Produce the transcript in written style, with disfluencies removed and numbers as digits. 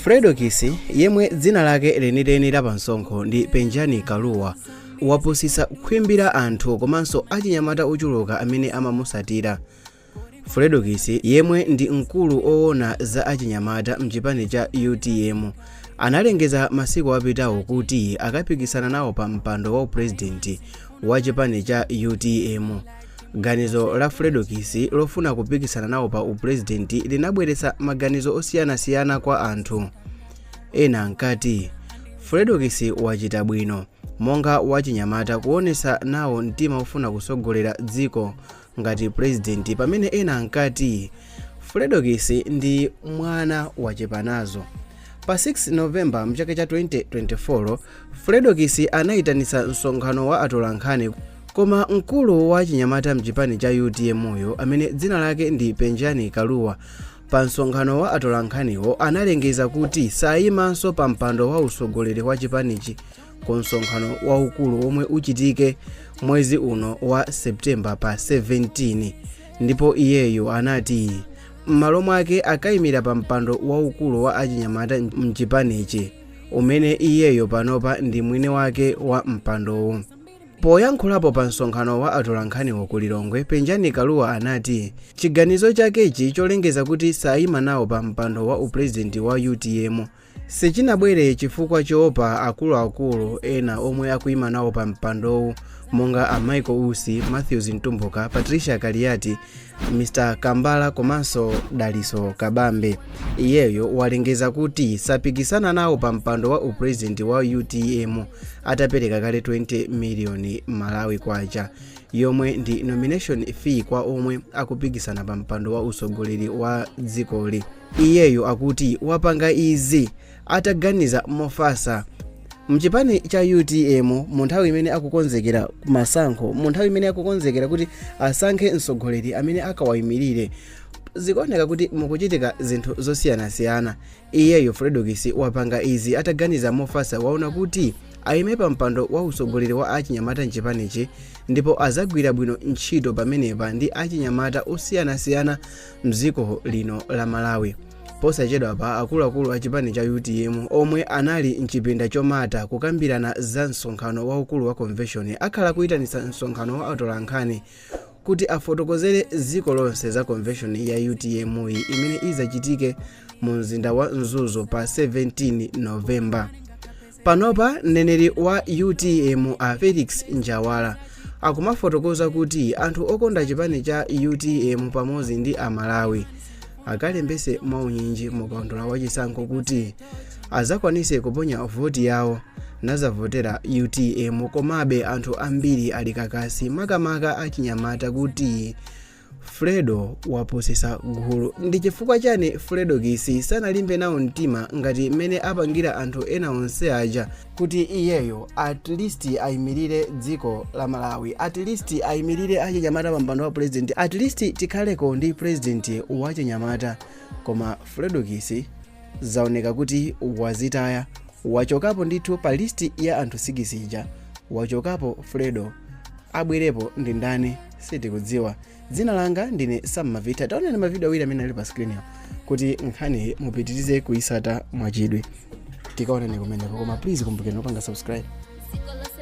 Fredokiss, yemwe dzina lake lenileni la pamsonkho ndi Penjani Kaluwa, wapusitsa khwimbi la anthu komanso achinyamata ochuluka amene amamusatira. Fredokiss, yemwe ndi mkulu owona za achinyamata mchipani cha UTM, analengeza masiku apitawo kuti akapikisana nawo pa mpando wa upurezidenti wa chipani cha UTM. Ganizo la Fredokiss lofuna kupikisana nawo pa upurezidenti linabweretsa maganizo osiyanasiyana kwa anthu. Ena ankati Fredokiss wachita bwino monga wachinyamata kuonesa nawo mtima ofuna kusogolera dziko ngati purezidenti, pamene ena ankati Fredokiss ndi mwana wachepanazo. Pa 6 Novemba mchaka cha 2024, Fredokiss anayitanitsa msonkhano wa atolankhani, koma mkulu wa chinyamata mchipani cha UTM yo, amene dzina lake ndi Penjani Kaluwa, pa msonkhano wa atolankhaniwo analengeza kuti sayimanso pa mpando wa usogoleri wa chipanichi ku msonkhano waukulu omwe uchitike mwezi uno wa Septemba pa 17, ndipo iyeyo anati m'malo mwake akayimira pa mpando waukulu wa achinyamata mchipanichi, umene iyeyo panopa ndi mwini wake wa mpandowu. Poyankhulapo pa msonkhano wa atolankhaniwo ku Lilongwe, Penjani Kaluwa anati chiganizo chakechi cholengeza kuti sayima nawo pa mpando wa upurezidenti wa UTM sichinabwere chifukwa choopa akuluakulu ena omwe akuyima nawo pa mpandowu, monga a Michael Usi, Matthews Mtumbuka, Patricia Kaliati, Mr Kambala komanso Daliso Kabambe. Iyeyo walengeza kuti sapikisana nawo pa mpando wa upurezidenti wa UTM atapereka kale 20 miliyoni Malawi kwacha, yomwe ndi nomination fee kwa omwe akupikisana pa mpando wa usogoleri wa dzikoli. Iyeyo akuti wapanga izi ataganiza mofatsa. Mchipani cha UTM, mu nthawi imene akukonzekera masankho, mu nthawi imene akukonzekera kuti asankhe mtsogoleri amene akawayimirire, zikuoneka kuti mukuchitika zinthu zosiyanasiyana. Iyeyo Fredokiss wapanga izi ataganiza mofatsa. Waona kuti ayime pa mpando wa usogoleri wa achinyamata mchipanichi ndipo azagwira bwino ntchito pamenepa ndi achinyamata osiyanasiyana mdziko lino la Malawi. Posachedwa pa, akuluakulu a chipani cha UTM omwe anali mchipinda chomata kukambirana za msonkhano waukulu wa convention akhala kuyitanitsa msonkhano wa atolankhani kuti afotokozere dziko lonse za convention ya UTM imene izachitike mu mzinda wa Mzuzu pa 17 Novemba. Panopa mneneri wa UTM, a Felix Njawala, akumafotokoza kuti anthu okonda chipani cha UTM pamodzi ndi Amalawi akalembese mwaunyinji mukaundula wachisankho kuti azakwanise kuponya voti yawo nazavotera UTM. Komabe anthu ambiri ali kakasi, makamaka achinyamata, kuti Fredo wapusisa gulu. Ndi chifukwa chani Fredokiss sanalimbe nawo mtima ngati mmene apangira anthu ena onse aja, kuti iyeyo at least ayimirire dziko la Malawi, at least ayimirire achinyamata pa mpando wa president, at least tikhaleko ndi president wachinyamata? Koma Fredokiss zaoneka kuti wazitaya, wachokapo ndithu pa list ya anthu 6 ija. Wachokapo Fredo, abwerepo ndi ndani sitikudziwa. Dzina langa ndine Sam Mavita. Taonani mavidiyo awiri amene ali pa screen yawo kuti nkhani mupitirize kuyisata mwachidwi. Tikaonani kumeneko, koma please kumbukirani kupanga subscribe. Dziko.